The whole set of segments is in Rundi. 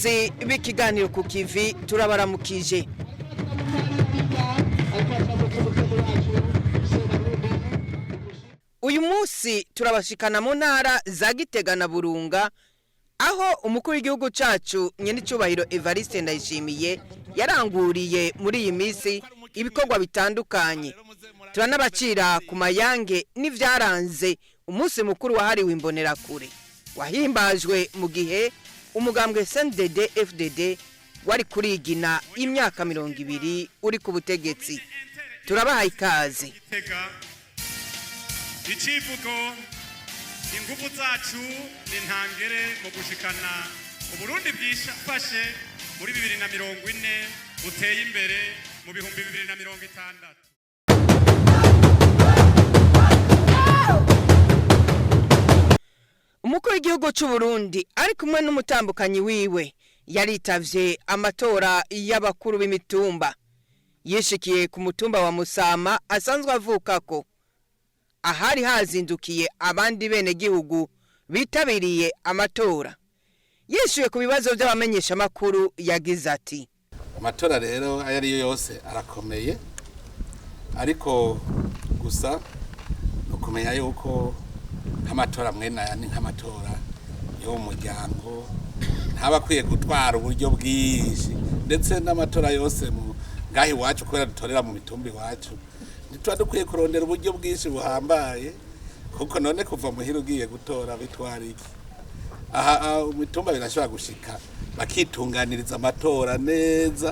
Bakunzi b'ikiganiro ku kivi, turabaramukije. Uyu munsi turabashikana mu ntara za Gitega na Burunga, aho umukuru w'igihugu cacu nyenicubahiro Evariste Ndayishimiye yaranguriye muri iyi minsi ibikorwa bitandukanye. Turanabacira ku mayange n'ivyaranze umunsi mukuru wahariwe imbonerakure, wahimbajwe mu gihe umugambwe CNDD FDD wari kurigina imyaka 20 uri ku butegetsi. Turabahaye ikaze. Gitega, icivugo inguvu zacu ni ntangere mu gushikana Uburundi bwifashe muri 2040, buteye imbere mu 2060. Umukuru w'igihugu cy'u Burundi ari kumwe n'umutambukanyi wiwe yaritavye amatora y'abakuru b'imitumba. Yishikiye ku mutumba wa Musama asanzwe avukako, ahari hazindukiye abandi benegihugu bitabiriye amatora. Yishuye ku bibazo by'abamenyeshamakuru, yagize ati: Amatora rero ayo ariyo yose arakomeye, ariko gusa ni ukumenya yuko nk'amatora mwene aya ni nk'amatora yo mu muryango, ntaba akwiye gutwara uburyo bwinshi. Ndetse n'amatora yose mu ngaho iwacu, kubera dutorera mu mitumba iwacu, ntituba dukwiye kurondera uburyo bwinshi buhambaye, kuko none kuva muhira ugiye gutora bitwara iki? Aha mitumba birashobora gushika bakitunganiriza amatora neza,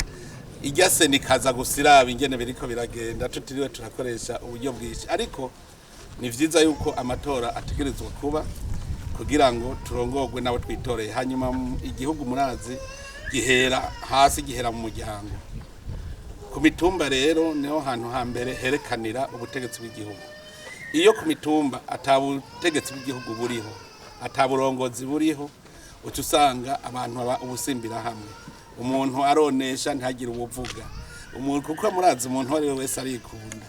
irya sena ikaza gusa iraba ingene biriko biragenda, tutiriwe turakoresha uburyo bwinshi. Ariko ni vyiza yuko amatora ategerezwa kuba kugira ngo turongorwe n'abo twitoreye. Hanyuma igihugu murazi gihera hasi, gihera mu muryango. Ku mitumba rero niho hantu hambere herekanira ubutegetsi bw'igihugu. Iyo ku mitumba ata butegetsi bw'igihugu buriho, ata burongozi buriho, uca usanga abantu baba ubusimbira hamwe, umuntu aronesha ntihagire uwuvuga umuntu, kuko murazi umuntu uwo ari we wese arikunda.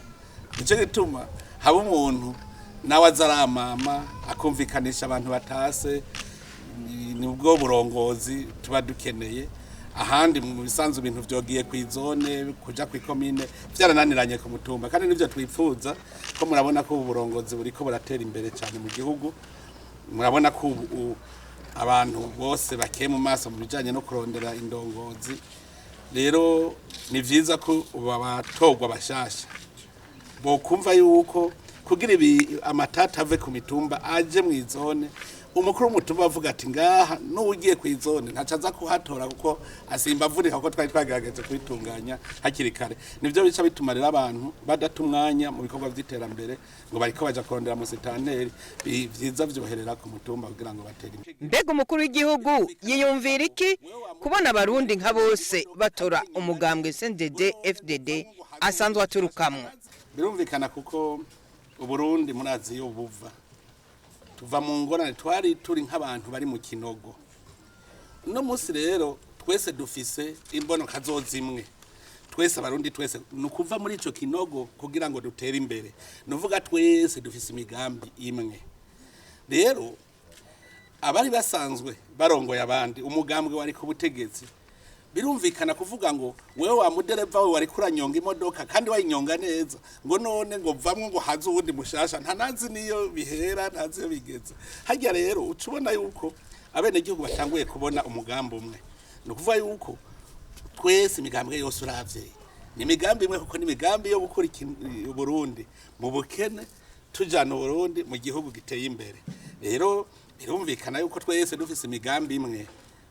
Nicyo gituma haba umuntu nawe aza aramama akumvikanisha abantu batase. Nibwo burongozi tuba dukeneye. Ahandi mu bisanzwe ibintu vyogiye kw'izone, kuja kw'ikomine, vyarananiranye ku mutumba, kandi nivyo twipfuza. Ko murabona ko ubu burongozi buriko buratera imbere cyane mu gihugu. Murabona ko ubu abantu bose bakeye mu maso mu bijanye no kurondera indongozi. Rero ni vyiza ko ubu abatorwa bashasha bokumva yuko kugira ibi amatata ave ku mitumba aje mu izone, umukuru w'umutumba avuga ati ngaha n'ugiye ku izone ntaca aza kuhatora, kuko asimba avunika, kuko twari twagerageje kubitunganya hakiri kare. Nivyo bica bituma rero abantu badata umwanya mu bikorwa vy'iterambere ngo bariko baja kurondera musitanteri. Vyiza vyoherera ku mutumba kugira ngo batere imbere. Mbega umukuru w'igihugu yiyumvira iki kubona abarundi nka bose batora umugambwe CNDD FDD asanzwe aturukamwo? Birumvikana, kuko Uburundi murazi iyo buva, tuva mu ngorane, twari turi nk'abantu bari mu kinogo. Uno munsi rero twese dufise imbono kazozimwe, twese abarundi twese ni ukuva muri ico kinogo kugira ngo dutere imbere. Ni uvuga twese dufise imigambi imwe. Rero abari basanzwe barongoye abandi, umugambwe wari ku butegetsi, birumvikana kuvuga ngo wewe wa mudereva we wari kuranyonga imodoka kandi wayinyonga neza, ngo none ngo vamwe ngo haze uwundi mushasha, ntanazi niyo bihera, ntazi iyo bigeze harya. Rero uca ubona yuko abenegihugu batanguye kubona umugambi umwe. Ni ukuvuga yuko twese imigambwe yose uravye ni imigambi imwe, kuko ni imigambi yo gukura Uburundi mu bukene, tujana Uburundi mu gihugu giteye imbere. Rero birumvikana yuko twese dufise imigambi imwe,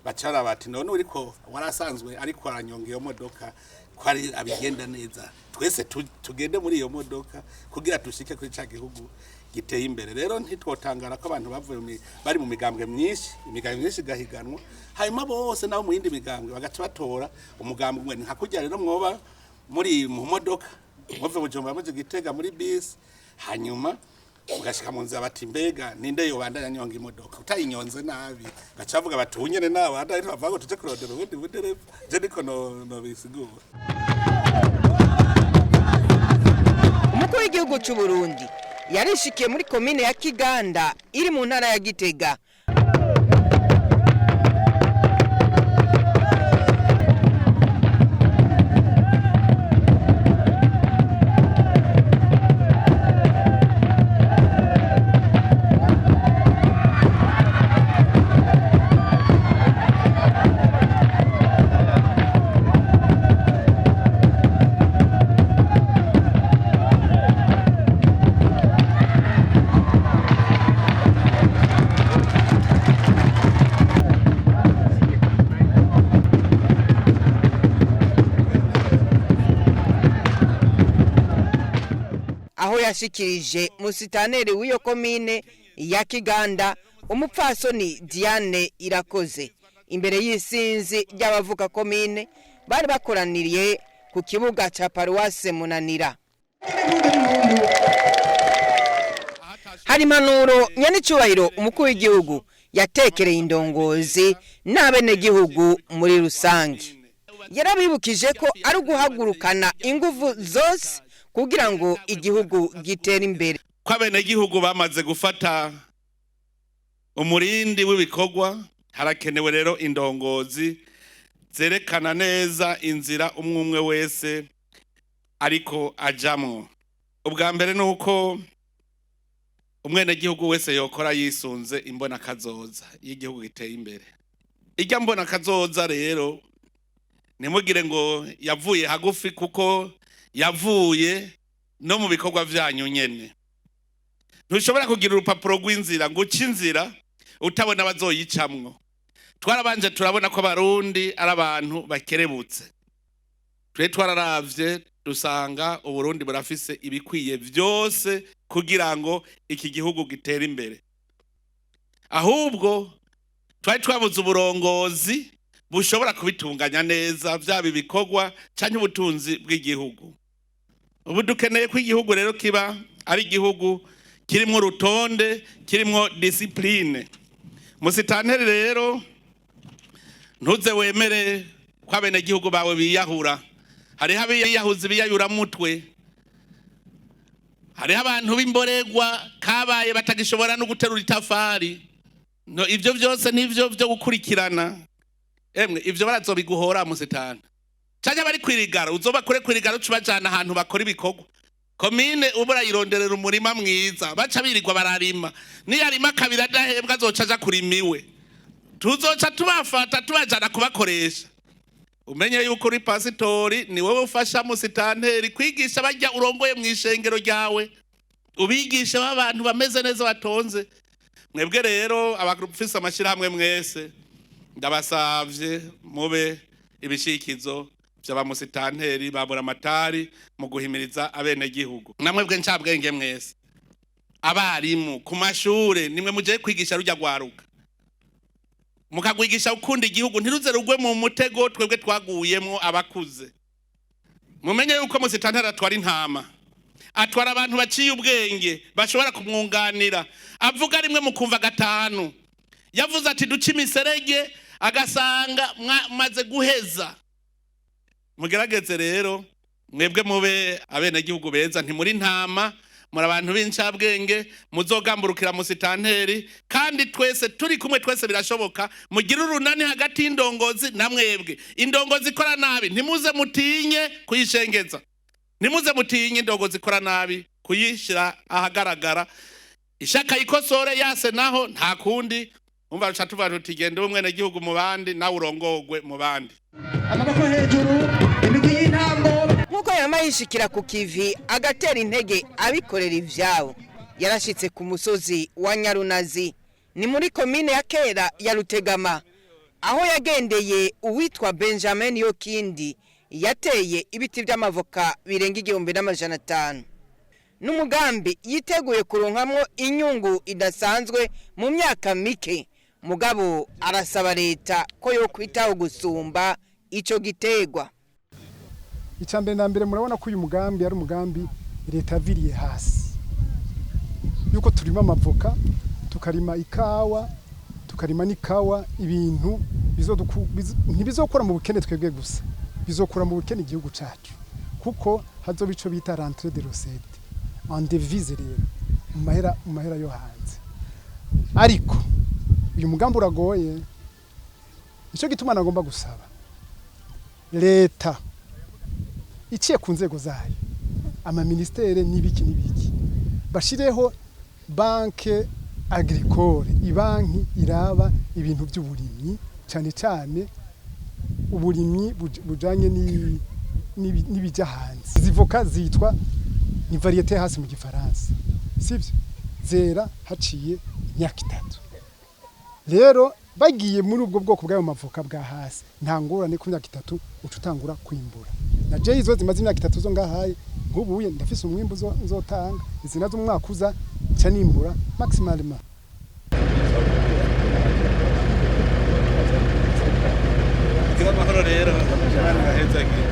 bacara bati none uriko warasanzwe ariko aranyonga iyo modoka ko ari abigenda neza, twese tugende muri iyo modoka kugira dushike kuri ca gihugu giteye imbere. Rero ntitwotangara ko abantu bavuye bari mu migambwe myinshi, imigambwe myinshi igahiganwa, hanyuma bose nabo mu yindi migambwe bagaca batora umugambwe umwe. Ni nka kurya rero mwoba muri mu modoka muve Bujumbura muje Gitega muri bisi, hanyuma ugashika mu nzira bati mbega ninde yobandanya nyonga imodoka utayinyonze nabi? Gaca bavuga bati unyene nawe andi bavuga ngo tuje kurondera ubundi budereva. Je niko no bisigura. Umukuru w'igihugu cy'u Burundi yarishikiye muri komine ya Kiganda iri mu ntara ya Gitega. Aho yashikirije musitaneri w'iyo komine ya Kiganda, umupfasoni Diane Irakoze, imbere y'isinzi ry'abavuka komine bari bakoraniriye ku kibuga ca paruwase Munanira. Hari impanuro nyenicubahiro umukuru w'igihugu yatekereye indongozi n'abenegihugu muri rusange. Yarabibukije ko ari uguhagurukana inguvu zose kugira ngo igihugu gitere imbere. Ko abenegihugu bamaze gufata umurindi w'ibikorwa, harakenewe rero indongozi zerekana neza inzira umwe umwe wese ariko ajamwo. Ubwa mbere ni uko umwenegihugu wese yokora yisunze imbonakazoza y'igihugu giteye imbere. Irya mbonakazoza rero ntimugire ngo yavuye hagufi, kuko yavuye no mu bikorwa vyanyu nyene. Ntushobora kugira urupapuro rw'inzira ngo uce inzira utabona abazoyicamwo. Twarabanje turabona ko Abarundi ari abantu bakerebutse. Twe twararavye dusanga Uburundi burafise ibikwiye vyose kugira ngo iki gihugu gitere imbere. Ahubwo twari twabuze uburongozi bushobora kubitunganya neza, vyaba ibikorwa canke ubutunzi bw'igihugu. Ubu dukeneye ko igihugu rero kiba ari igihugu kirimwo urutonde, kirimwo discipline. Musitanteri rero, ntuze wemere ko abenegihugu bawe biyahura. Hariho abiyahuzi biyayuramutwe, hariho abantu b'imboregwa kabaye batagishobora no guterura itafari. No, ivyo vyose nivyo vyo gukurikirana. Emwe ivyo barazobiguhora musitani. Canke bari kwirigara, uzoba kure kwirigara uca ubajana ahantu bakora ibikorwa. Komine uba urayironderera umurima mwiza, baca birirwa bararima. Niyarima kabiri adahembwa azoca aja kurima iwe. Tuzoca tubafata tubajana kubakoresha. Umenye yuko uri pasitori, ni wowe ufasha musitanteri kwigisha barya urongoye mu ishengero ryawe, ubigisha b'abantu bameze neza batonze. Mwebwe rero abafise amashirahamwe mwese, ndabasavye mube ibishikizo vy'abamusitanteri ba Buramatari mu guhimiriza abenegihugu. Namwebwe ncabwenge mwese, abarimu ku mashure, nimwe muje kwigisha rujya rwaruka, mukagwigisha gukunda igihugu, ntiruze rugwe mu mutego twebwe twaguyemwo abakuze. Mumenye yuko musitanteri atwara intama, atwara abantu baciye ubwenge bashobora kumwunganira. Avuga rimwe mukumva gatanu. Yavuze ati duce imiserege, agasanga mwamaze guheza. Mugerageze rero mwebwe mube abenegihugu beza, ntimuri ntama, muri abantu b'incabwenge, muzogamburukira musitanteri, kandi twese turi kumwe, twese birashoboka. Mugire urunani hagati y'indongozi na mwebwe. Indongozi ikora nabi ntimuze mutinye kuyishengeza, ntimuze mutinye indongozi ikora nabi kuyishira ahagaragara. Ishaka ikosore yase naho nta kundi. Umva ruca tuvuga tuti genda ube umwenegihugu mu bandi, nawe urongogwe mu bandi. Amaboko hejuru, imigwi y'intango. Nk'uko yama yishikira ku kivi agatera intege abikorera ivyabo, yarashitse ku musozi wa Nyarunazi, ni muri komine ya kera ya Rutegama, aho yagendeye uwitwa Benjamin Yokindi yateye ibiti vy'amavoka birenga 1500, n'umugambi yiteguye kuronkamwo inyungu idasanzwe mu myaka mike. Mugabo arasaba leta ko yo kwitaho gusumba ico gitegwa. Icya mbere na mbere, murabona ko uyu mugambi ari umugambi leta yaviriye hasi, yuko turima amavoka, tukarima ikawa, tukarima n'ikawa, ibintu ntibizokura mu bukene twebwe gusa, bizokura mu bukene igihugu cacu, kuko hazoba ico bita rentrée de recette en devise, rero mu mahera yo hanze. Ariko uyu mugambi uragoye. Nico gituma nagomba gusaba leta iciye ku nzego zayo, amaministere n'ibiki n'ibiki, bashireho banque agricole, ibanki iraba ibintu by'uburimyi, cyane cyane uburimyi bujanye n'ibijya hanze. Izi voka zitwa ni variété hasi mu gifaransa, sivyo? Zera haciye imyaka 3. Rero bagiye muri ubwo bwoko bw'ayo mavoka bwa hasi, nta ngorane, ku myaka 3 uca utangura kwimbura. Na jewe izo zimaze imyaka 3 zo ngahaye Nk'ubuye ndafise umwimbu nzotanga, izi nazo umwaka uza nca nimbura maximalement. Gira amahoro rero, Imana ibahezagire.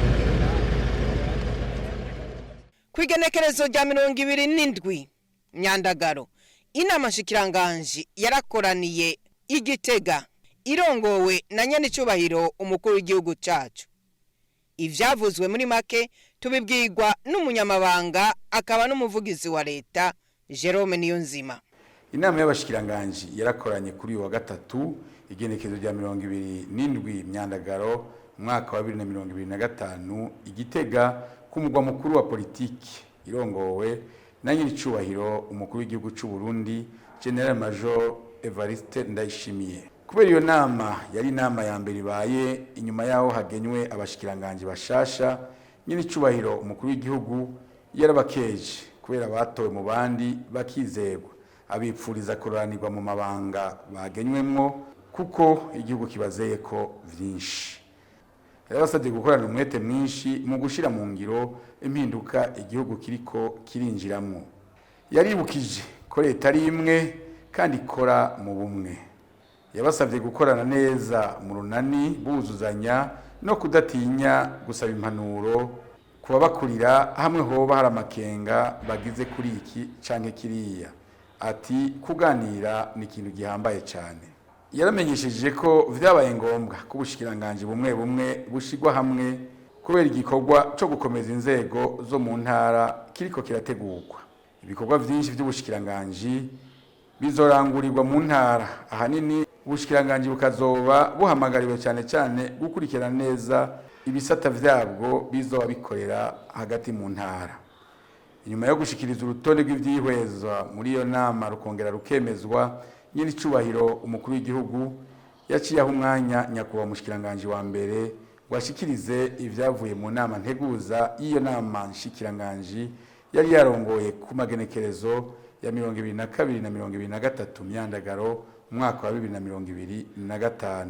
Ku igenekerezo rya 27 Myandagaro, inama nshikiranganji yarakoraniye i Gitega irongowe na nyenicubahiro umukuru w'igihugu cacu. Ivyavuzwe muri make tubibwirwa n'umunyamabanga akaba n'umuvugizi wa leta, Jerome Niyonzima. Inama y'abashikiranganji yarakoranye kuri uyu wa gatatu, igenekerezo rya 27 Myandagaro, umwaka wa 2025, i Gitega ku mugwa mukuru wa politiki, irongowe na nyiricubahiro umukuru w'igihugu c'u Burundi, General Major Evariste Ndayishimiye. Kubera iyo nama yari inama ya mbere ibaye inyuma yaho hagenywe abashikiranganji bashasha, nyiricubahiro umukuru w'igihugu yarabakeje kubera batowe mu bandi bakizerwa, abipfuriza kuroranirwa mu mabanga bagenywemwo kuko igihugu kibazeye ko vyinshi. Yarabasabye gukorana umwete mwinshi mu gushira mu ngiro impinduka igihugu kiriko kirinjiramwo. Yaribukije ko leta ari imwe kandi ikora mu bumwe. Yabasabye gukorana neza mu runani, buzuzanya, no kudatinya gusaba impanuro kubabakurira hamwe hoba hari amakenga bagize kuri iki canke kiriya. Ati kuganira ni ikintu gihambaye cyane. Yaramenyesheje ko vyabaye ngombwa ko ubushikiranganji bumwe bumwe bushigwa hamwe kubera igikorwa co gukomeza inzego zo mu ntara kiriko kirategurwa. Ibikorwa vyinshi vy'ubushikiranganji bizorangurirwa mu ntara, ahanini ubushikiranganji bukazoba buhamagariwe cyane cyane gukurikirana neza ibisata vyabwo bizoba bikorera hagati mu ntara. Inyuma yo gushikiriza urutonde rw'ivyihwezwa muri iyo nama rukongera rukemezwa, nyiricubahiro umukuru w'igihugu yaciye aho umwanya nyakubahwa umushikiranganji wa mbere ngo ashikirize ivyavuye mu nama nteguza y'iyo nama nshikiranganji yari yarongoye ku magenekerezo ya 22 na 23 Myandagaro, umwaka wa 2025.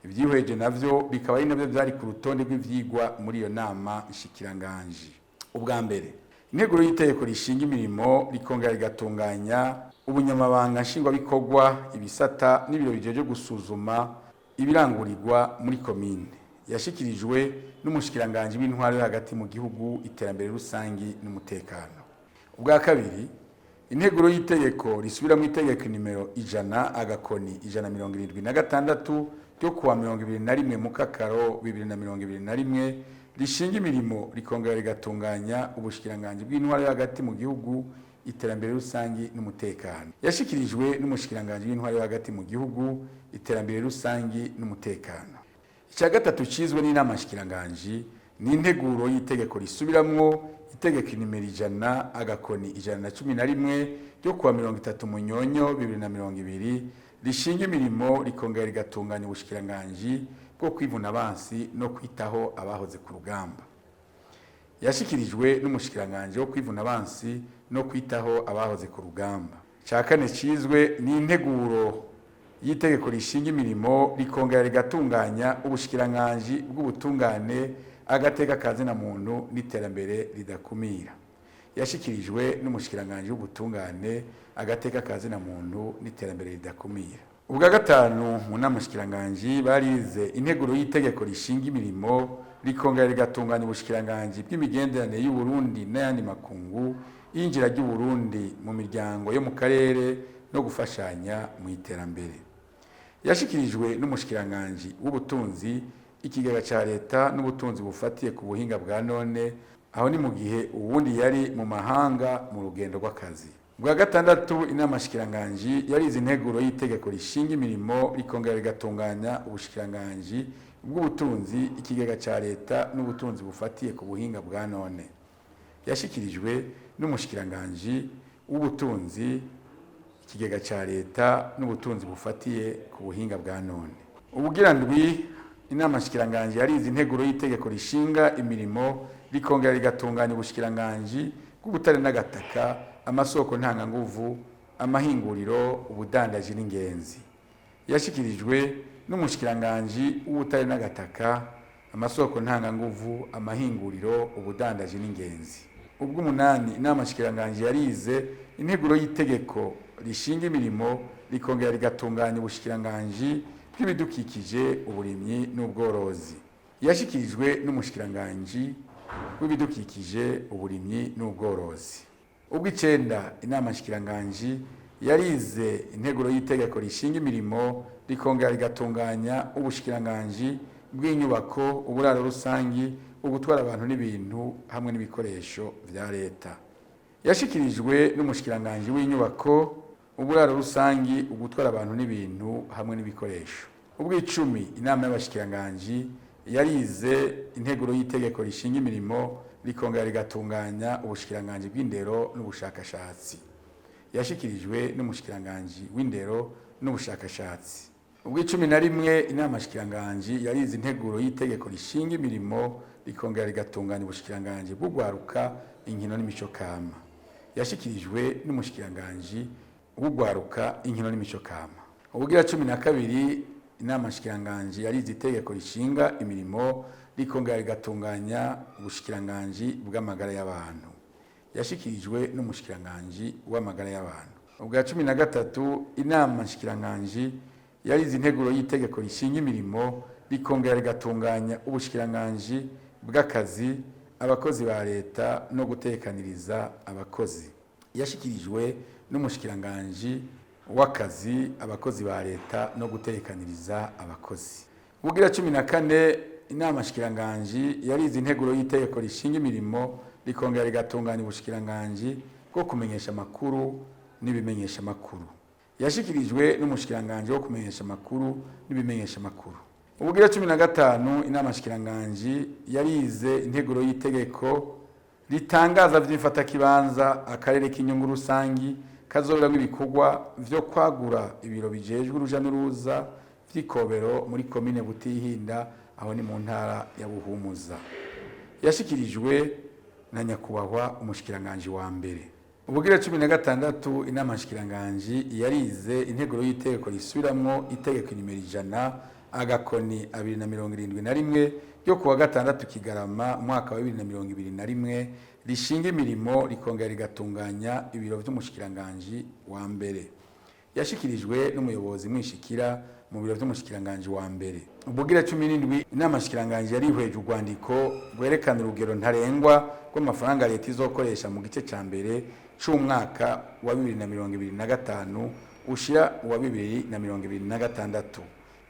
Ivyihweje navyo bikaba ari navyo vyari ku rutonde rw'ivyigwa muri iyo nama nshikiranganji. Ubwa mbere, integuro y'itegeko rishinga imirimo rikongera rigatunganya ubunyamabanga nshingwabikorwa, ibisata n'ibiro bijejwe gusuzuma ibirangurirwa muri komine, yashikirijwe n'umushikiranganji w'intwaro yo hagati mu gihugu, iterambere rusangi n'umutekano. Ubwa kabiri, integuro y'itegeko risubiramo itegeko nimero 100-176 ryo kuwa 21 Mukakaro 2021, rishinga imirimo rikongera rigatunganya ubushikiranganji bw'intwaro yo hagati mu gihugu, iterambere rusangi n'umutekano, yashikirijwe n'umushikiranganji w'intwaro yo hagati mu gihugu, iterambere rusangi n'umutekano. Icya gatatu cizwe n'inama nshikiranganji ni integuro y'itegeko risubiramwo itegeko nimero 100-111 ryo kuwa 30 Munyonyo 2020, rishinga imirimo rikongera rigatunganya ubushikiranganji bwo kwivuna abansi no kwitaho abahoze ku rugamba, yashikirijwe n'umushikiranganji wo kwivuna abansi no kwitaho abahoze ku rugamba. Cya kane cizwe ni integuro y'itegeko rishinga imirimo rikongera rigatunganya ubushikiranganji bw'ubutungane, agateka kazina muntu n'iterambere ridakumira, yashikirijwe n'umushikiranganji w'ubutungane, agateka kazina muntu n'iterambere ridakumira. Ubwa gatanu, mu nama nshikiranganji barize integuro y'itegeko rishinga imirimo rikongera rigatunganya ubushikiranganji bw'imigenderanire y'u Burundi n'ayandi makungu, yinjira ry'u Burundi mu miryango yo mu karere no gufashanya mu iterambere, yashikirijwe n'umushikiranganji w'ubutunzi, ikigega ca leta n'ubutunzi bufatiye ku buhinga bwa none. Aho ni mu gihe uwundi yari mu mahanga mu rugendo rw'akazi. Bwa gatandatu, inama nshikiranganji yarize integuro y'itegeko rishinga imirimo rikongera rigatunganya ubushikiranganji bw'ubutunzi, ikigega ca leta n'ubutunzi bufatiye ku buhinga bwa none, yashikirijwe n'umushikiranganji w'ubutunzi, ikigega ca leta n'ubutunzi bufatiye ku buhinga bwa none. Ubugira ndwi, inama nshikiranganji yarize integuro y'itegeko rishinga imirimo rikongera rigatunganya ubushikiranganji bw'ubutare n'agataka, amasoko ntanganguvu, amahinguriro, ubudandaji n'ingenzi, yashikirijwe n'umushikiranganji w'ubutare n'agataka, amasoko ntanganguvu, amahinguriro, ubudandaji n'ingenzi. Ubw'umunani, inama nshikiranganji yarize integuro y'itegeko rishinga imirimo rikongera rigatunganya ubushikiranganji bw'ibidukikije, uburimyi n'ubworozi. Yashikirijwe n'umushikiranganji w'ibidukikije, uburimyi n'ubworozi. Ubw'icenda, inama nshikiranganji yarize integuro y'itegeko rishinga imirimo rikongera rigatunganya ubushikiranganji bw'inyubako, uburaro rusangi, ugutwara abantu n'ibintu hamwe n'ibikoresho vya leta. Yashikirijwe n'umushikiranganji w'inyubako, uburaro rusangi, ugutwara abantu n'ibintu hamwe n'ibikoresho. Ubw'icumi, inama y'abashikiranganji yarize integuro y'itegeko rishinga imirimo rikongera rigatunganya ubushikiranganji bw'indero n'ubushakashatsi. Yashikirijwe n'umushikiranganji w'indero n'ubushakashatsi. Ubw'icumi na rimwe, inama nshikiranganji yarize integuro y'itegeko rishinga imirimo rikongera rigatunganya ubushikiranganji bw'ugwaruka, inkino n'imico kama. Yashikirijwe n'umushikiranganji w'ugwaruka, inkino n'imico kama. Ubugira 12, inama nshikiranganji yarize itegeko rishinga imirimo rikongera rigatunganya ubushikiranganji bw'amagara y'abantu. Yashikirijwe n'umushikiranganji w'amagara y'abantu. Ubwa 13, inama nshikiranganji yarize integuro y'itegeko rishinga imirimo rikongera rigatunganya ubushikiranganji bw'akazi, abakozi ba leta no gutekaniriza abakozi. Yashikirijwe n'umushikiranganji w'akazi, abakozi ba leta no gutekaniriza abakozi. Bugira 14, inama nshikiranganji yarize integuro y'itegeko rishinga imirimo rikongera rigatunganya ubushikiranganji bwo kumenyesha amakuru n'ibimenyesha amakuru. Yashikirijwe n'umushikiranganji wo kumenyesha amakuru n'ibimenyesha amakuru. Ubugira 15, inama nshikiranganji yarize integuro y'itegeko ritangaza vy'imfatakibanza akarere k'inyungu rusangi kazoberamwo ibikorwa vyo kwagura ibiro bijejwe uruja n'uruza vy'ikobero muri komine Butihinda, aho ni mu ntara ya Buhumuza. Yashikirijwe na nyakubahwa umushikiranganji wa mbere. Ubugira 16, inama nshikiranganji yarize integuro y'itegeko risubiramwo itegeko nimero 100-2071 ryo kuwa 6 Kigarama umwaka wa 2021 rishinga imirimo rikongera rigatunganya ibiro vy'umushikiranganji wa mbere. Yashikirijwe n'umuyobozi mwishikira mu biro vy'umushikiranganji wa mbere. Ubugira 17, inama nshikiranganji yarihweje urwandiko rwerekana urugero ntarengwa rw'amafaranga leta izokoresha mu gice ca mbere c'umwaka wa 2025 ushira uwa 2026.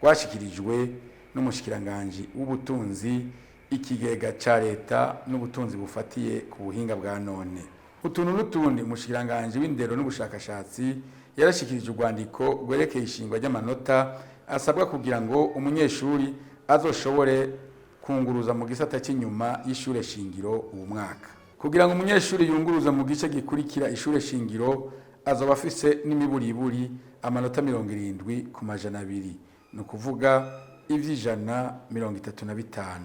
Rwashikirijwe n'umushikiranganji w'ubutunzi, ikigega ca leta n'ubutunzi bufatiye ku buhinga bwa none. Utuntu n'utundi, umushikiranganji w'indero n'ubushakashatsi yarashikirije urwandiko rwerekeye ishingwa ry'amanota asabwa kugira ngo umunyeshuri azoshobore kunguruza mu gisata cy'inyuma y'ishure shingiro uwo mwaka. Kugira ngo umunyeshuri yunguruza mu gice gikurikira ishure shingiro, azoba afise n'imiburiburi amanota 70 ku 200, ni ukuvuga 135%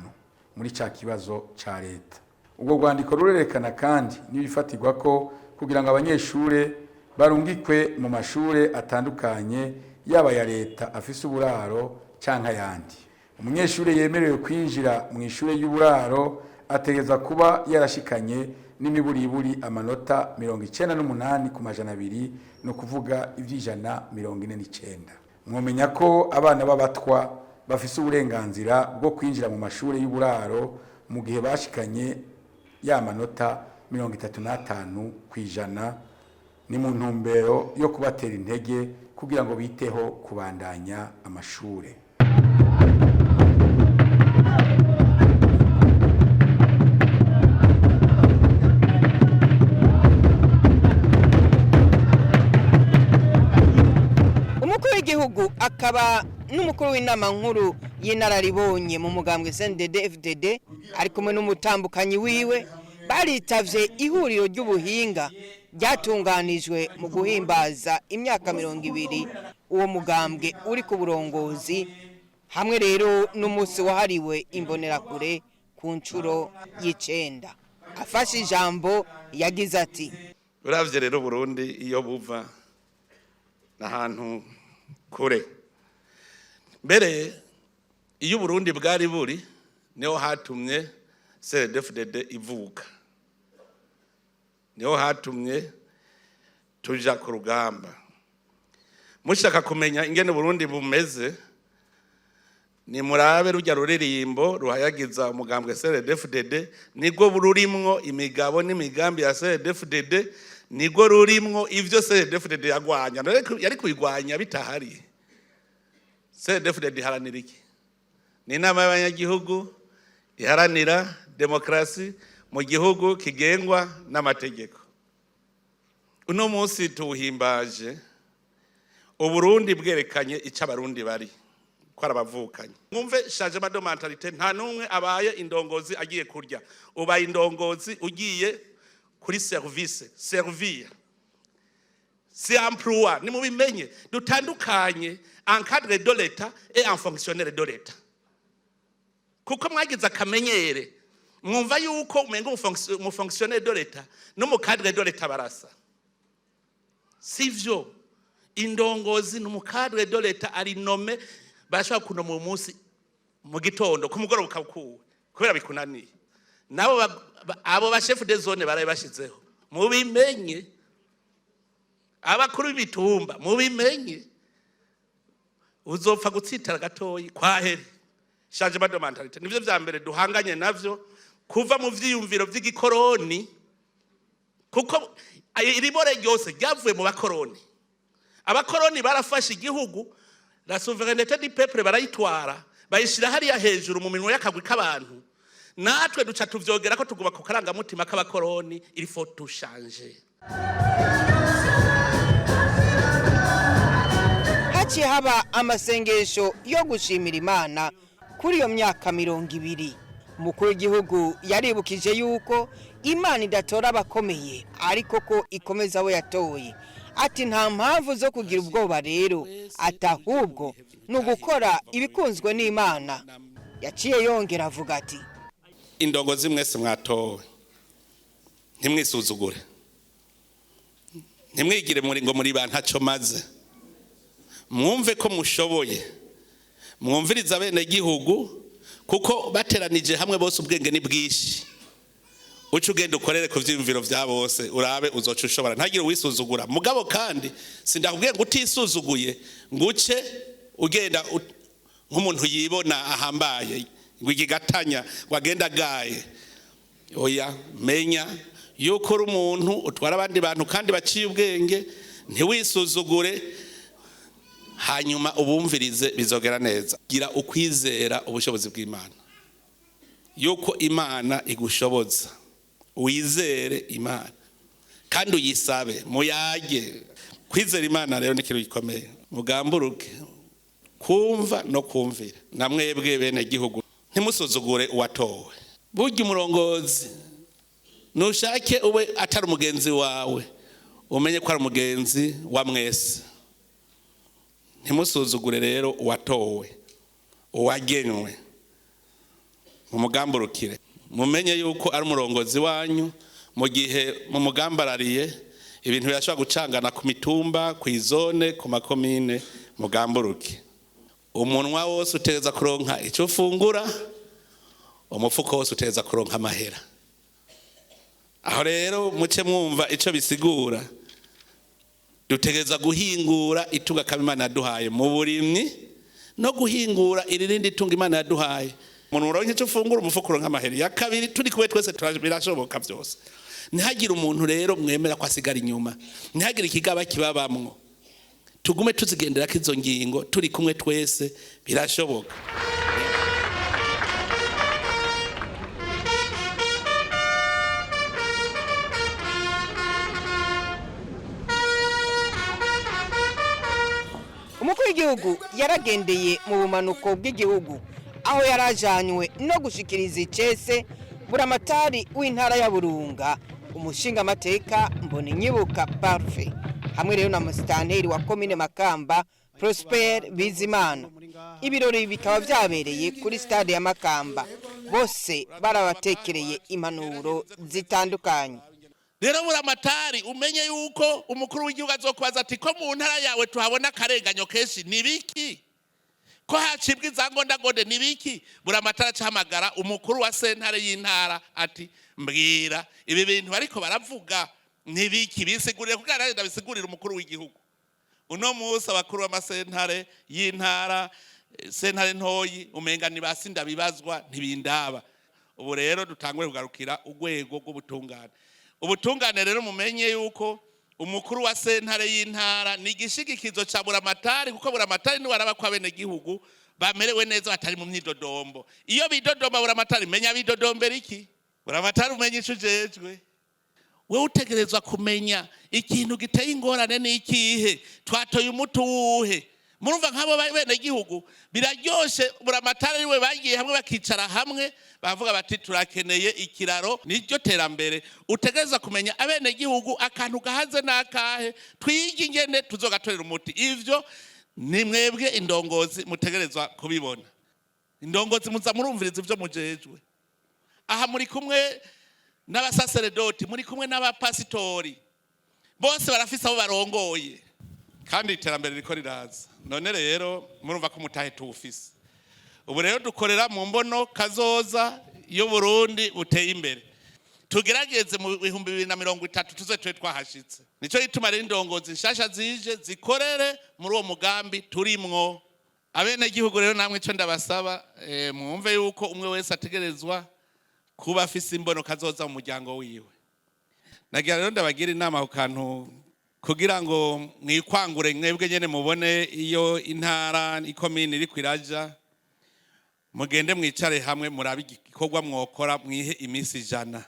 muri ca kibazo ca leta. Ubwo rwandiko rurerekana kandi n'ibifatirwa ko kugira ngo abanyeshure barungikwe mu mashure atandukanye, yaba ya leta afise uburaro canke ayandi. Umunyeshure yemerewe kwinjira mu ishure y'uburaro ategerezwa kuba yarashikanye n'imiburiburi amanota 98 ku 200, ni ukuvuga 49%. Mwomenya ko abana b'abatwa bafise uburenganzira bwo kwinjira mu mashure y'uburaro mu gihe bashikanye ya manota 35%, ni mu ntumbero yo kubatera intege kugira ngo biteho kubandanya amashure. Umukuru w'igihugu akaba n'umukuru w'inama nkuru y'inararibonye mu mugambwe CNDD FDD ari kumwe n'umutambukanyi wiwe baritavye ihuriro ry'ubuhinga ryatunganijwe mu guhimbaza imyaka 20 uwo mugambwe uri ku burongozi, hamwe rero n'umunsi wahariwe imbonerakure ku nshuro y'icenda. Afashe ijambo yagize ati: Uravye rero Burundi iyo buva n'ahantu kure. Mbere iyo Burundi bwari buri niho hatumye CNDD-FDD ivuka. Niho hatumye tuja ku rugamba. Mushaka kumenya ingene Burundi bumeze, ni murabe rujya ruririmbo ruhayagiza umugambwe CNDD-FDD. Nibwo rurimwo imigabo n'imigambi ya CNDD-FDD, nibwo rurimwo ivyo CNDD-FDD yagwanya. Yari kubigwanya bitahari? CNDD-FDD iharanira iki? Ni inama y'abanyagihugu iharanira demokarasi mu gihugu kigengwa n'amategeko. Uno munsi tuwuhimbaje Uburundi bwerekanye icyo Abarundi bari, ko arabavukanye. Mwumve changement de mentalité. Nta n'umwe abaye indongozi agiye kurya. Ubaye indongozi ugiye kuri service, servir, si emploi. Nimubimenye, dutandukanye un cadre de l'État et un fonctionnaire de l'État, kuko mwagize akamenyere mwumva yuko umenga umufonctionnaire de l'État n'umucadre de l'État barasa. Sivyo. Indongozi ni umucadre de l'État, ari nommé. Barashobora kunoma uyu munsi mu gitondo, ku mugoroba ukakuwe kubera bikunaniye. Nabo abo ba chef de zone baraye bashizeho, mubimenye. Abakuru b'ibitumba, mubimenye. Uzopfa gutsitara gatoyi, kwahere. Changement de mentalité nivyo vya mbere duhanganye navyo, kuva mu vyiyumviro vy'igikoroni, kuko iribore ryose ryavuye mu bakoroni. Abakoroni barafashe igihugu, la souveraineté du peuple barayitwara, bayishira hariya hejuru mu minwe y'akagwi k'abantu. Natwe duca tuvyogera ko tuguma ku karangamutima k'abakoroni. Il faut tout changer. Haciye haba amasengesho yo gushimira Imana kuri iyo myaka 20. Umukuru w'igihugu yaribukije yuko Imana idatora abakomeye, ariko ko ikomeza abo yatoye. Ati nta mpamvu zo kugira ubwoba rero, ati ahubwo ni ugukora ibikunzwe n'Imana. Yaciye yongera avuga ati: Indongozi mwese mwatowe, ntimwisuzugure, ntimwigire muri ngo muri ba ntacyo maze. Mwumve ko mushoboye, mwumvirize abenegihugu, kuko bateranije hamwe bose ubwenge ni bwinshi. Uca ugenda ukorere ku vyiyumviro vya bose, urabe uzoca ushobora. Ntagire uwisuzugura. Mugabo kandi sindakubwiye ngo utisuzuguye ngo uce ugenda nk'umuntu yibona ahambaye, ngo igigatanya ngo agende agaye. Oya, menya yuko uri umuntu utwara abandi bantu kandi baciye ubwenge. Ntiwisuzugure, hanyuma ubumvirize, bizogera neza. Gira ukwizera ubushobozi bw'Imana, yuko Imana igushoboza. Wizere Imana kandi uyisabe, muyage. Kwizera Imana rero ni ikintu gikomeye. Mugamburuke kumva no kumvira. Na mwebwe bene gihugu, ntimusuzugure uwatowe. Burya umurongozi, nushake ube atari umugenzi wawe, umenye ko ari umugenzi wa mwese. Ntimusuzugure rero uwatowe, uwagenwe. Mumugamburukire, mumenye yuko ari umurongozi wanyu. Mu gihe mumugambarariye, ibintu birashobora gucangana ku mitumba, ku izone, ku makomine. Mugamburuke. Umunwa wose utegereza kuronka icyo ufungura, umufuko wose utegereza kuronka amahera. Aho rero muce mwumva icyo bisigura. Dutegereza guhingura itunga kama Imana yaduhaye mu burimyi, no guhingura irindi tunga Imana yaduhaye. Umuntu uronka icyo ufungura, umufuko uronka amahera ya kabiri. Turi kumwe twese, birashoboka byose. Ntihagire umuntu rero mwemera ko asigara inyuma, ntihagire ikigaba kibabamwo. Tugume tuzigendera ko izo ngingo, turi kumwe twese birashoboka. Umukuru w'igihugu yaragendeye mu bumanuko bw'igihugu, aho yarajanywe no gushikiriza icese buramatari w'intara ya Burunga, umushingamateka Mbonenyibuka Parfait, hamwe rero na musitanteri wa komine Makamba, Prosper Bizimana. Ibirori bikaba byabereye kuri stade ya Makamba. Bose barabatekereye impanuro zitandukanye. Rero buramatari, umenye yuko umukuru w'igihugu azokubaza ati: "Ko mu ntara yawe tuhabona akarenganyo kenshi, ni biki? Ko hacibwa izangondagonde, ni biki?" Buramatari acahamagara umukuru wa sentare y'intara ati: "Mbwira ibi bintu bariko baravuga." Nibiki bisigurire kugira nanjye ndabisigurire umukuru w'igihugu. Uno munsi abakuru b'amasentare y'intara, sentare ntoyi, umenga ni ba sindabibazwa, ntibindaba. Ubu rero dutangure kugarukira urwego rw'ubutungane. Ubutungane rero, mumenye yuko umukuru wa sentare y'intara ni igishigikizo ca buramatari, kuko buramatari niwe araba ko abenegihugu bamerewe neza, batari mu myidodombo. Iyo bidodomba, buramatari menya bidodombera iki? Buramatari, umenya ico ujejwe. Wewe utegerezwa kumenya ikintu giteye ingorane n'ikihe, twatoye umuti uwuhe. Murumva nk'abo bene gihugu biraryoshe, buramatari ariwe bagiye hamwe, bakicara hamwe, bavuga bati: "Turakeneye ikiraro." Niryo terambere. Utegereza kumenya abene gihugu akantu gahaze n'akahe, twige ingene tuzogatorera umuti. Ivyo ni mwebwe indongozi mutegerezwa kubibona. Indongozi, muza murumviriza ivyo mujejwe. Aha muri kumwe n'abasaseredoti, muri kumwe n'abapasitori, bose barafise abo barongoye, kandi iterambere riko riraza. None rero murumva ko umutahe tuwufise. Ubu rero dukorera mu mbono kazoza y'Uburundi buteye imbere. Tugerageze mu 2030 tuze tube twahashitse. Nico gituma rero indongozi nshasha zije zikorere muri uwo mugambi turimwo. Abenegihugu rero namwe, ico ndabasaba, mwumve yuko umwe wese ategerezwa kuba afise imbono kazoza mu muryango wiwe. Nagira rero ndabagira inama ku kantu kugira ngo mwikwangure mwebwe nyene, mubone iyo intara, ikomini iriko iraja. Mugende mwicare hamwe, murabe igikorwa mwokora, mwihe iminsi 100,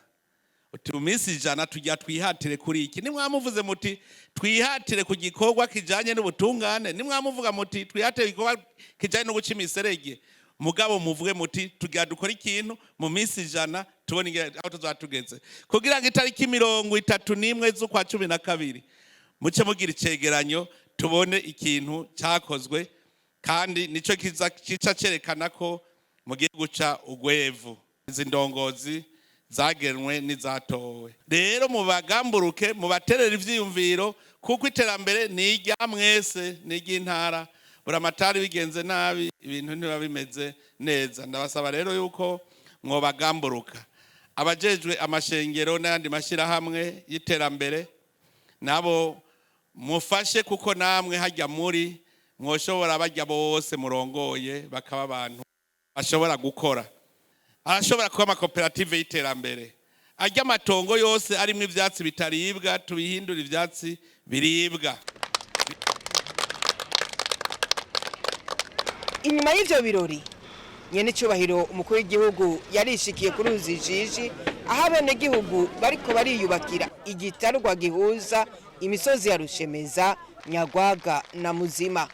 uti: "Mu minsi 100 tujya twihatire kuri iki." Nimwamuvuze muti: "Twihatire ku gikorwa kijanye n'ubutungane," nimwamuvuga muti: "Twihatire igikorwa kijanye no guca imiserege," mugabo muvuge muti: "Tugira dukora ikintu mu minsi 100, tubone ingene aho tuzaba tugeze," kugira ngo itariki 31 z'ukwa 12 muce mugira icegeranyo, tubone ikintu cyakozwe. Kandi nico kiza kica cerekana ko mugiye guca ugwevu. Izi ndongozi zagenwe n'izatowe rero, mubagamburuke, mubaterere ivyiyumviro, kuko iterambere ni irya mwese, ni iry'intara. Buramatari bigenze nabi, ibintu ntibiba bimeze neza. Ndabasaba rero yuko mwobagamburuka. Abajejwe amashengero n'ayandi mashyirahamwe y'iterambere nabo mufashe, kuko namwe hajya muri mwoshobora bajya bose murongoye bakaba abantu bashobora gukora. Arashobora kuba amakoperative y'iterambere, arya amatongo yose arimo ivyatsi bitaribwa tubihindura ivyatsi biribwa. Inyuma y'ivyo birori, nyenicubahiro umukuru w'igihugu yarishikiye kuri ruzi Jiji, aho abenegihugu bariko bariyubakira igitarwa gihuza imisozi ya Rushemeza, Nyagwaga na Muzima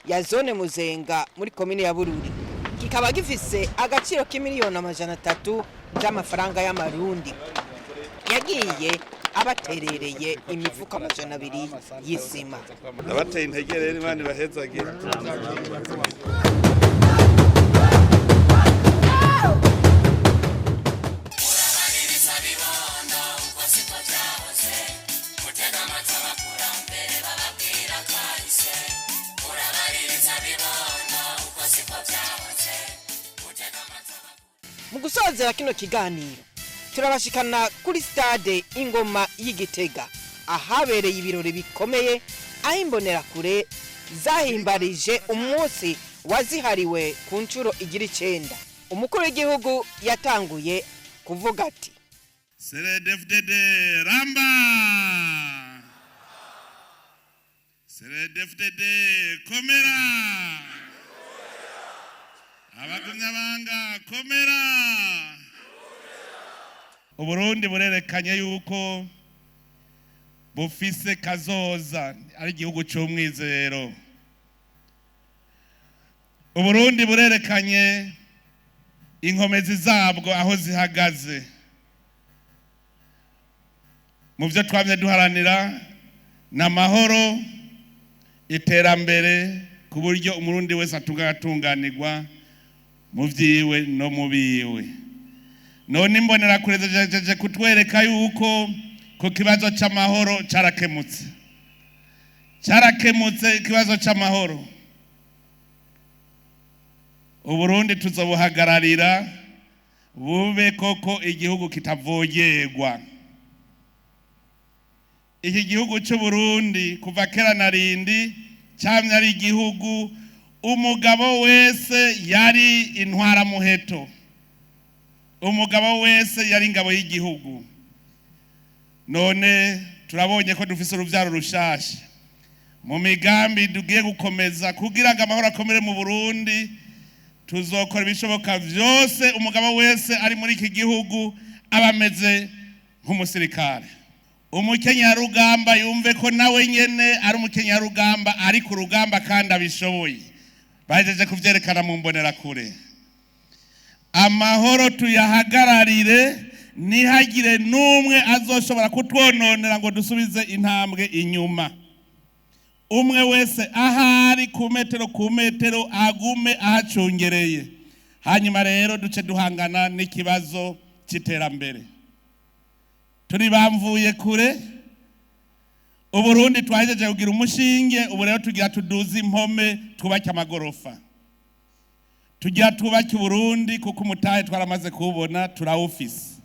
ya zone Muzenga muri komine ya Bururi, kikaba gifise agaciro k'imiliyoni 300 z'amafaranga y'amarundi. Yagiye abaterereye imifuko 200 y'isima. Ndabateye intege rero, Imana ibahezagire. Mu gusozera kino kiganiro, turabashikana kuri stade Ingoma y'Igitega, ahabereye ibirori bikomeye, aho imbonerakure zahimbarije umunsi wazihariwe ku nshuro igira 9. Umukuru w'igihugu yatanguye kuvuga ati: CNDD-FDD ramba! CNDD-FDD komera! Abagumyabanga komera! Uburundi burerekanye yuko bufise kazoza, ari igihugu c'umwizero. Uburundi burerekanye inkomezi zabwo aho zihagaze mu byo twamye duharanira, ni amahoro, iterambere, ku buryo Umurundi wese atunganirwa mu byiwe no mu biwe. None imbonerakure zijeje kutwereka yuko ku kibazo c'amahoro carakemutse, cyarakemutse ikibazo c'amahoro. Uburundi tuzobuhagararira bube koko igihugu kitavogerwa. Iki gihugu cy'u Burundi kuva kera na rindi cyamye ari igihugu umugabo wese yari intwaramuheto, umugabo wese yari ingabo y'igihugu. None turabonye ko dufise uruvyaro rushasha mu migambi tugiye gukomeza kugira ngo amahoro akomere mu Burundi. Tuzokora ibishoboka vyose umugabo wese ari muri iki gihugu aba ameze nk'umusirikare. Umukenyarugamba yumve ko nawe nyene ari umukenyarugamba, ari ku rugamba kandi abishoboye. Bahejeje kuvyerekana mu mbonerakure. Amahoro tuyahagararire, ntihagire n'umwe azoshobora kutwononera ngo dusubize intambwe inyuma. Umwe wese ahari ku metero ku metero agume ahacungereye. Hanyuma rero duce duhangana n'ikibazo cy'iterambere. Turi bamvuye kure, Uburundi twahejeje kugira umushinge, ubu rero tugira tuduze impome, twubake amagorofa, tugira twubake Uburundi, kuko umutahe twaramaze kuwubona, turawufise.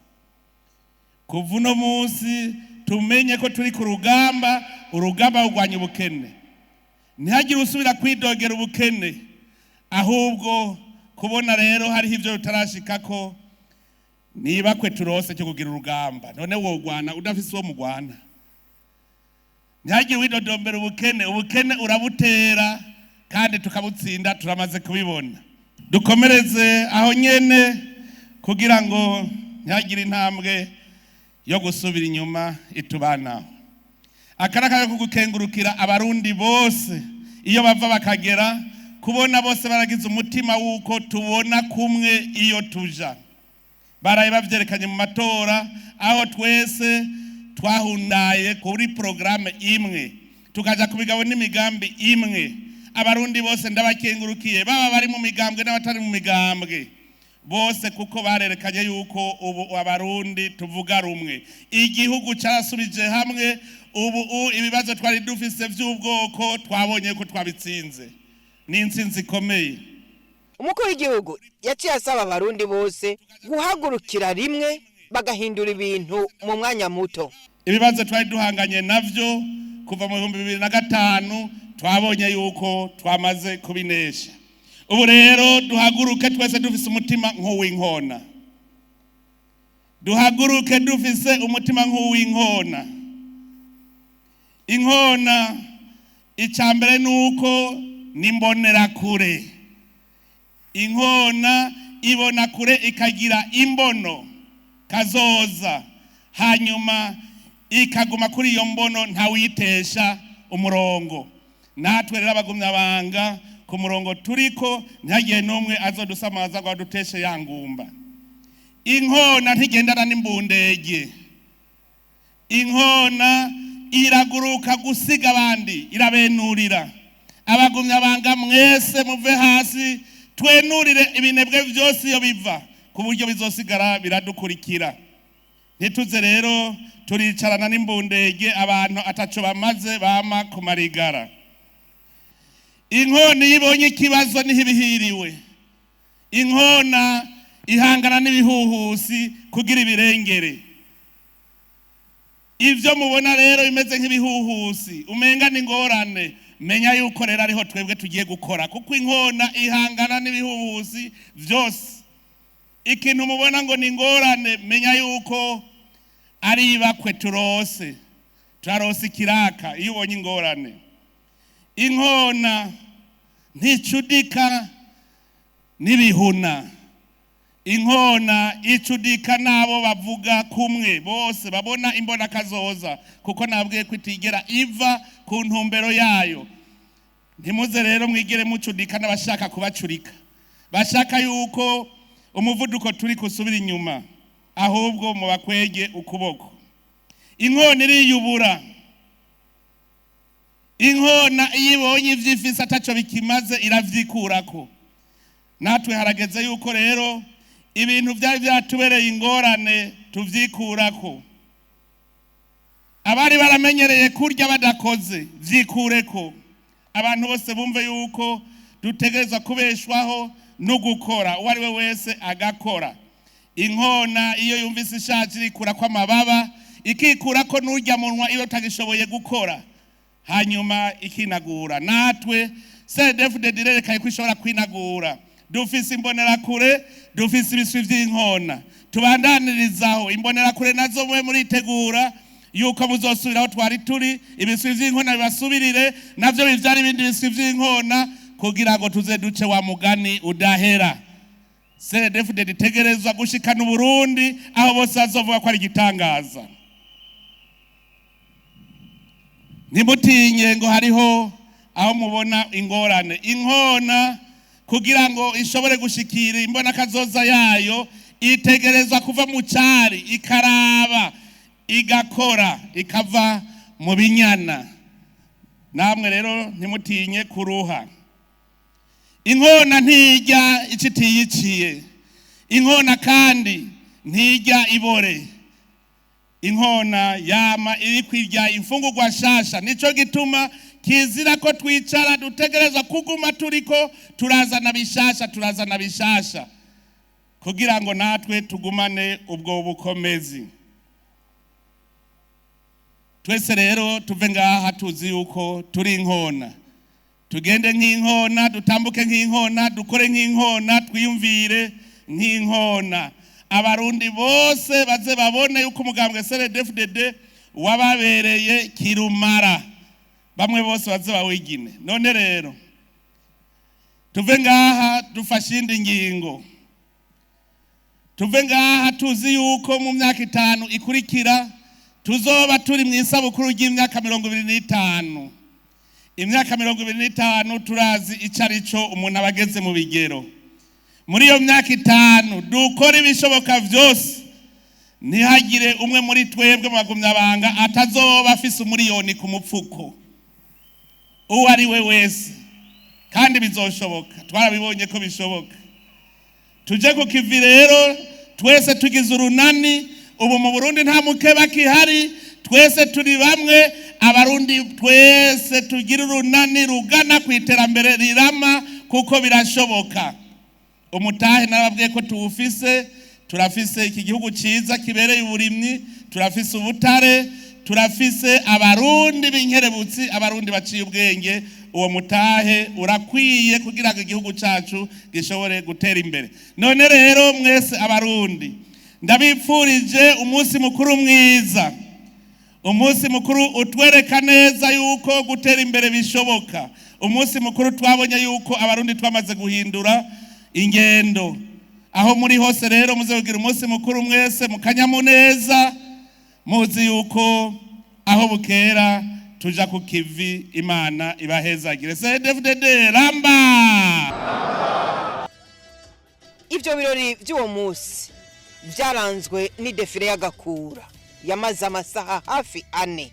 Kuva uno munsi tumenye ko turi ku rugamba, urugamba rurwanya ubukene. Ntihagire usubira kwidogera ubukene, ahubwo kubona rero hariho ibyo tutarashikako, niba kwe turose cyo kugira urugamba. None wogwana udafise uwo mugwana? Ntihagire uwidodombera ubukene, ubukene urabutera kandi tukabutsinda, turamaze kubibona. Dukomereze aho nyene kugira ngo ntihagire intambwe yo gusubira inyuma itubanaho. Akaraka ko gukengurukira Abarundi bose iyo bava bakagera, kubona bose baragize umutima w'uko tubona kumwe iyo tuja. Baraye bavyerekanye mu matora, aho twese twahundaye kuri porogaramu imwe, tukaja ku migabo n'imigambi imwe. Abarundi bose ndabakengurukiye, baba bari mu migambwe n'abatari mu migambwe bose, kuko barerekanye yuko ubu Abarundi tuvuga rumwe. Igihugu carasubije hamwe. Ubu ibibazo twari dufise vy'ubwoko twabonye ko twabitsinze, ni intsinzi ikomeye. Umukuru w'igihugu yaciye asaba Abarundi bose guhagurukira rimwe bagahindura ibintu mu mwanya muto. Ibibazo twari duhanganye navyo kuva mu 2005 twabonye yuko twamaze kubinesha. Ubu rero duhaguruke twese dufise umutima nk'uw'inkona, duhaguruke dufise umutima nk'uw'inkona. Inkona icya mbere ni uko n'imbonerakure. Inkona ibona kure, ikagira imbono kazoza, hanyuma ikaguma kuri iyo mbono, ntawuyitesha umurongo. Natwe rero abagumyabanga ku murongo turiko, ntihagire n'umwe azodusamaza ngo aduteshe ya ngumba. Inkona ntigendana n'imbundege. Inkona iraguruka gusiga abandi, irabenurira. Abagumyabanga mwese muve hasi, twenurire ibinebwe byose iyo biva, ku buryo bizosigara biradukurikira. Ntituze rero turicarana n'imbundege, abantu ataco bamaze bama ku marigara. Inkona iyo ibonye ikibazo niho ibihiriwe. Inkona ihangana n'ibihuhusi kugira ibirengere. Ivyo mubona rero bimeze nk'ibihuhusi, umenga ni ingorane, menya yuko rero ariho twebwe tugiye gukora, kuko inkona ihangana n'ibihuhusi vyose. Ikintu mubona ngo ni ingorane, menya yuko ari ibakwe turose, turarose ikiraka iyo ubonye ingorane. Inkona nticudika n'ibihuna. Inkona icudika n'abo bavuga kumwe bose babona imbona kazoza, kuko nabwiye ko itigera iva ku ntumbero yayo. Ntimuze rero mwigere mucudika n'abashaka kubacurika, bashaka yuko umuvuduko turi kusubira inyuma, ahubwo mubakwege ukuboko. Inkona iriyubura. Inkona iyo ibonye ivyo ifise ataco bikimaze iravyikurako. Natwe harageze yuko rero ibintu vyari vyatubereye ingorane tuvyikurako. Abari baramenyereye kurya badakoze vyikureko. Abantu bose bumve yuko dutegerezwa kubeshwaho no gukora, uwo ari we wese agakora. Inkona iyo yumvise ishaje irikurako amababa, Ikikura ko n'urya munwa iyo utagishoboye gukora, hanyuma ikinagura. Natwe CNDD-FDD irerekanye ko ishobora kwinagura. Dufise imbonerakure, dufise ibiswi vy'inkona, tubandanirizaho. Imbonerakure nazo mwe muritegura yuko muzosubiraho twari turi, ibiswi vy'inkona bibasubirire, navyo bivyara ibindi biswi vy'inkona, kugira ngo tuze duce wa mugani udahera. CNDD-FDD itegerezwa gushikana Uburundi aho bose bazovuga ko ari igitangaza. Ntimutinye ngo hariho aho mubona ingorane. Inkona kugira ngo ishobore gushikira imbona kazoza yayo, itegerezwa kuva mu cari, ikaraba, igakora, ikava mu binyana. Namwe rero ntimutinye kuruha. Inkona ntirya ico itiyiciye. Inkona kandi ntirya ibore. Inkona yama iri kwirya imfungurwa nshasha. Nico gituma kizira ko twicara, dutegerezwa kuguma turiko turazana bishasha, turazana bishasha, kugira ngo natwe tugumane ubwo bukomezi. Twese rero tuve ngaha tuzi yuko turi inkona. Tugende nk'inkona, dutambuke nk'inkona, dukore nk'inkona, twiyumvire nk'inkona. Abarundi bose baze babone yuko umugambwe CNDD-FDD wababereye kirumara, bamwe bose baze bawigine. None rero tuve ngaha dufashe iyindi ngingo. Tuve ngaha tuzi yuko mu myaka 5 ikurikira tuzoba turi mu isabukuru ry'imyaka 25. Imyaka 25 turazi ico ari cyo umuntu aba ageze mu bigero. Muri iyo myaka 5 dukora ibishoboka vyose ntihagire umwe muri twebwe mu bagumyabanga atazoba afise umuriyoni ku mupfuko, uwo ari we wese. Kandi bizoshoboka, twarabibonye ko bishoboka. Tuje ku kivi rero twese tugize urunani. Ubu mu Burundi nta mukeba kihari, twese turi bamwe. Abarundi twese tugira urunani rugana ku iterambere rirama, kuko birashoboka. Umutahe narababwiye ko tuwufise. Turafise iki gihugu ciza kibereye uburimyi, turafise ubutare, turafise Abarundi b'inkerebutsi, Abarundi baciye ubwenge. Uwo mutahe urakwiye kugira ngo igihugu cacu gishobore gutera imbere. None rero mwese Abarundi ndabipfurije umunsi mukuru mwiza, umunsi mukuru utwereka neza yuko gutera imbere bishoboka, umunsi mukuru twabonye yuko Abarundi twamaze guhindura ingendo. Aho muri hose rero muze kugira umunsi mukuru mwese mukanyamuneza, muzi yuko aho bukera tuja ku kivi. Imana ibahezagire. CNDD-FDD ramba! Ibyo birori by'uwo munsi byaranzwe n'i défilé y'agakura yamaze amasaha hafi 4.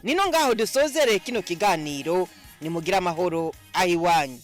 Nino ngaho dusozereye kino kiganiro, nimugire amahoro ayiwanyu.